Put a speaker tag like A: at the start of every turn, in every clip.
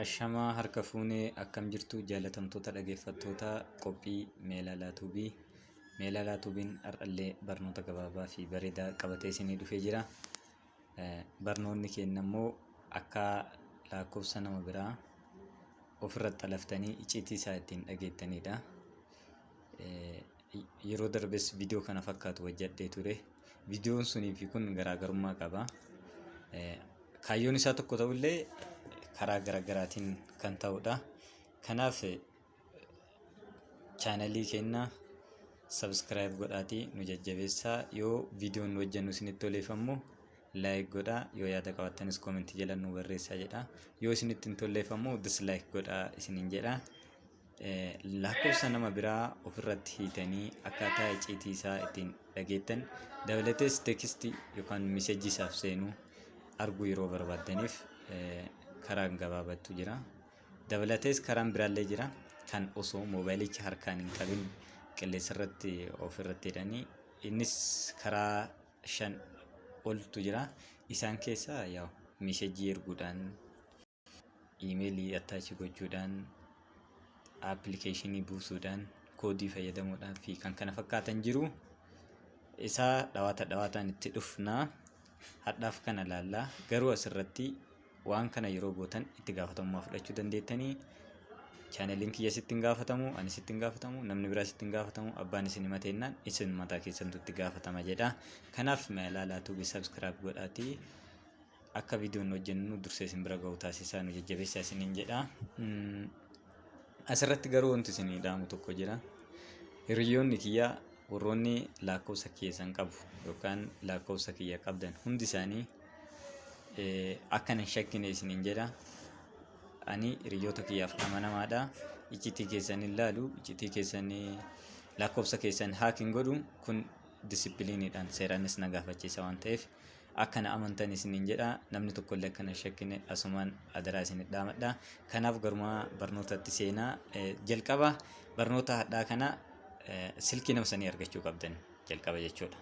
A: Ashamaa harka fuunee, akkam jirtu jaalatamtoota dhaggeeffattoota qophii Meelaalaa Tuubii. Meelaalaa Tuubiin har'allee barnoota gabaabaa fi bareedaa qabatee isinii dhufee jira. Barnoonni keenya immoo akka lakkoofsa nama biraa ofirratti xalaftanii icciitii isaa ittiin dhageettanidha. Yeroo darbes viidiyoo kana fakkaatu hojjedhee ture. Viidiyoon sunii fi kun garaagarummaa qaba. Kaayyoon isaa tokko ta'ullee karaa garaagaraatiin kan ta'udha. Kanaaf chaanalii keenya subscribe godhaatii nu jajjabeessaa. Yoo viidiyoon nu hojjennu isinitti toleef ammoo like godhaa. Yoo yaada qabaattanis koomentii jala nu barreessaa jedha. Yoo isinitti hin tolleef ammoo dislike godhaa isiniin jedha. Lakkoofsa nama biraa ofirratti hiitanii akkaataa icciitii isaa ittiin dhageettan, dabalatees teekstii yookaan miseejii isaaf seenuu arguu yeroo barbaaddaniif karaan gabaabattu jira. Dabalatees karaan biraallee jira, kan osoo moobaayilicha harkaan hin qabin qilleensa irratti ofirratti hidhanii. Innis karaa shan oltu jira. Isaan keessaa yaa'u miseejii erguudhaan, iimeelii attach gochuudhaan, aappilikeeshinii buusuudhaan, koodii fayyadamuudhaan fi kan kana fakkaatan jiru. Isaa dhawaata dhawaataan itti dhufnaa. Hadhaaf kana laallaa. Garuu asirratti waan kana yeroo gootan itti gaafatamummaa fudhachuu dandeettanii. Chaaneliin kiyya sitti hin gaafatamu, ani sitti hin gaafatamu, namni biraa sitti hin gaafatamu, abbaan isin himateennaan isin mataa keessantu itti gaafatama jedha. Kanaaf Meelaalaa Tuubii subscribe godhaatii akka viidiyoon hojjennu dursee isin bira ga'u taasisaa, nu jajjabeessaa isiniin jedha. Asirratti garuu wanti isinii dhaamu tokko jira. Hiriyoonni kiyya warroonni lakkoofsa keessan qabu yookaan lakkoofsa kiyya qabdan hundi isaanii akka hin shakkine isiniin jedha. Ani hiriyoota kiyyaaf amanamaadha. Iccitii keessan hin laalu, iccitii keessan, lakkoofsa keessan hack hin godhu. Kun disipiliiniidhaan seeraanis na gaafachiisa waan ta'eef akka na amantan isiniin jedha. Namni tokkollee akka na shakkine asumaan adaraa isin dhaamadha. Kanaaf garuma barnootatti seenaa. Jalqaba barnoota hadhaa kana silkii nama sanii argachuu qabdan jalqaba jechuudha.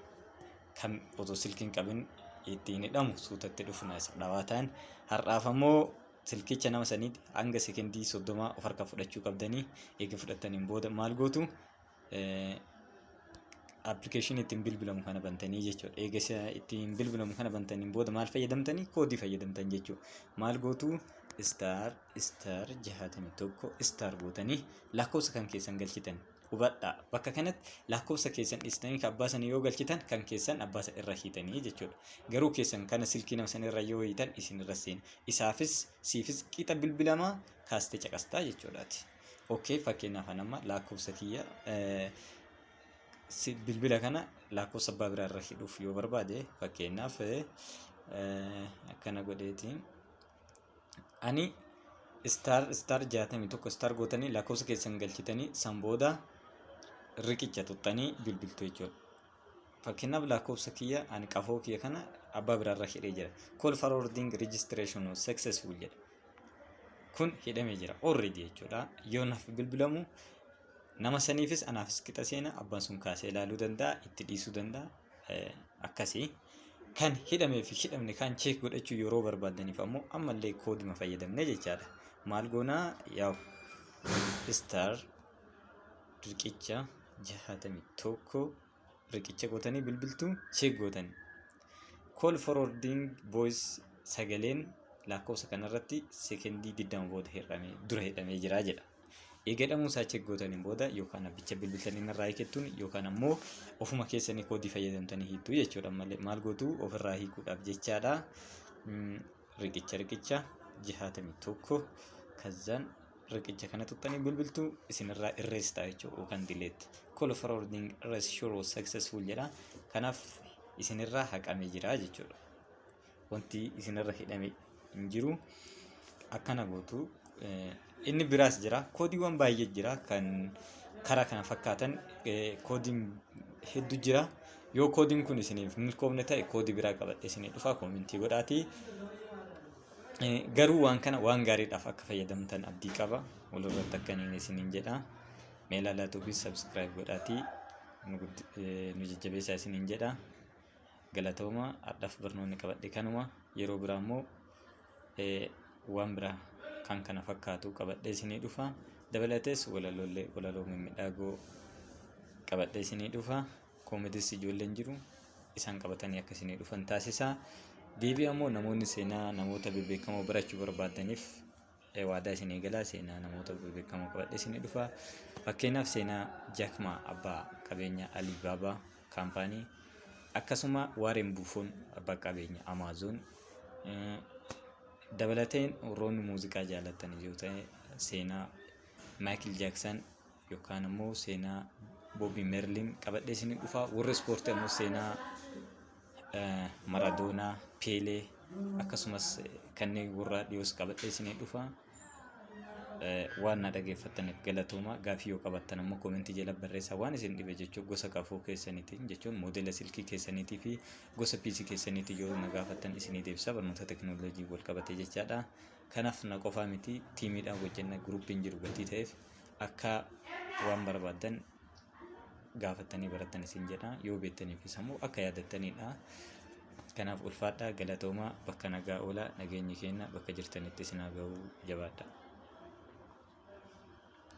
A: Kan otoo silkii hin qabin ittiin hidhamu suutatti dhufna, isa dhawaa ta'an. Har'aaf ammoo silkicha nama saniitti hanga sekendii 30 of harka fudhachuu qabdanii. Eega fudhattaniin booda maal gootu? Appilikeeshinii ittiin bilbilamu kana bantanii jechuudha. Eega isa ittiin bilbilamu kana bantaniin booda maal fayyadamtanii? Koodii fayyadamtan jechuudha. Maal gootu? Star star 61 star gootanii lakkoofsa kan keessan galchitan. Hubadhaa, bakka kanatti lakkoofsa keessan dhiistanii kan abbaa sanii yoo galchitan kan keessan abbaa sana irra hiitanii jechuudha. Garuu keessan kana silkii nama sana irra yoo hiitan isin irra seena. Isaafis siifis qixa bilbilamaa kaastee caqastaa jechuudhaati. Okay, fakkeenyaaf an amma lakkoofsa kiyya bilbila kana lakkoofsa abbaa biraa irra hidhuuf yoo barbaade, fakkeenyaaf akkana godheetiin ani star star 61 star gootanii lakkoofsa keessan galchitanii san booda riqicha tuxxanii bilbiltu jechuudha. Fakkeenyaaf lakkoofsa kiyya ani qafoo kiyya kana abbaa biraarra hidhee jira. "Call forwarding registration successful" jedha. Kun hidhamee jira already jechuudha. Yoo naaf bilbilamu nama saniifis anaafis qixa seena. Abbaan sun kaasee ilaaluu danda'a, itti dhiisuu danda'a. Akkasii. Kan hidhamee fi hidhamne kan check godhachuu yeroo barbaadaniif ammoo ammallee koodima fayyadamne jechaadha. Maal goonaa? Yaa'u star riqicha 61 riqicha gootanii bilbiltuu check gootanii. Call forwarding voice sagaleen lakkoofsa kanarratti sekendii 20 booda hidhamee dura hidhamee jira jedha. Eega hidhamuu isaa check gootaniin booda yookaan abbicha bilbiltanii irraa hiikettuun yookaan ammoo ofuma keessanii koodii fayyadamtanii hiiktu jechuudha. Malee maal gootu ofirraa hiikuudhaaf jechaadha. Riqicha riqicha 61 kazzaan riqicha kana tuttanii bilbiltuu isinirraa erase ta'a jechuudha yookaan delete. "Call forwarding erasure successful" jedha. Kanaaf isinirraa haqamee jira jechuudha. Wanti isinirra hidhame hin jiru. Akkana gootu. Inni biraas jira. Koodiiwwan baay'ee jira kan karaa kana fakkaatan, koodiin hedduu jira. Yoo koodiin kun isiniif milkoofne ta'e koodii biraa qabadhee isinii dhufa, koomentii godhaatii. Garuu waan kana waan gaariidhaaf akka fayyadamtan abdii qaba. Walirratti akka inni isiniin jedha. Meelaalaa Tuubii subscribe godhaatii nu jajjabeessaa isiniin jedha. Galatooma, hadhaaf barnoonni qabadhe kanuma. Yeroo biraa immoo waan biraa Kan kana fakkaatu qabadhee isinii dhufa. Dabalatees walaloolee walaloo mimmiidhagoo qabadhee isinii dhufa. Koomediis ijoolleen jiru isaan qabatanii akka isinii dhufan taasisa. Deebii ammoo namoonni seenaa namoota bebbeekamoo barachuu barbaadaniif waadaa isinii galaa seenaa namoota bebbeekamoo qabadhee isinii dhufa. Fakkeenyaaf seenaa Jack Ma abbaa qabeenya Alibaba kaampaanii akkasuma Warren Buffon abbaa qabeenya Amazon dabalateen warroonni muuziqaa jaalatan yoo ta'e seenaa Michael Jackson yookaan ammoo seenaa Bobby Merlin qabadhee isinii dhufa. Warri ispoortii ammoo seenaa Maradoonaa, Peelee akkasumas kanneen warra dhiyoos qabadhee isinii dhufa. Waan na dhageeffattaniif galatooma. Gaafii yoo qabaattan ammoo koomentii jala barreessaa waan isin dhibe jechuun gosa qafoo keessaniitiin jechuun moodela silkii keessaniitii fi gosa PC keessaniitiin yoo na gaafattan isinii deebisa barnoota teekinooloojii wal qabatee jechaadha. Kanaaf na qofaa miti tiimiidhaan hojjenna guruupiin jiru gatii ta'eef akka waan barbaaddan gaafattanii barattan isin jedha yoo beektaniifis ammoo akka yaadattaniidha. Kanaaf ulfaadhaa galatoomaa bakka nagaa oolaa nageenyi keenya bakka jirtanitti isin haa ga'u jabaadhaa.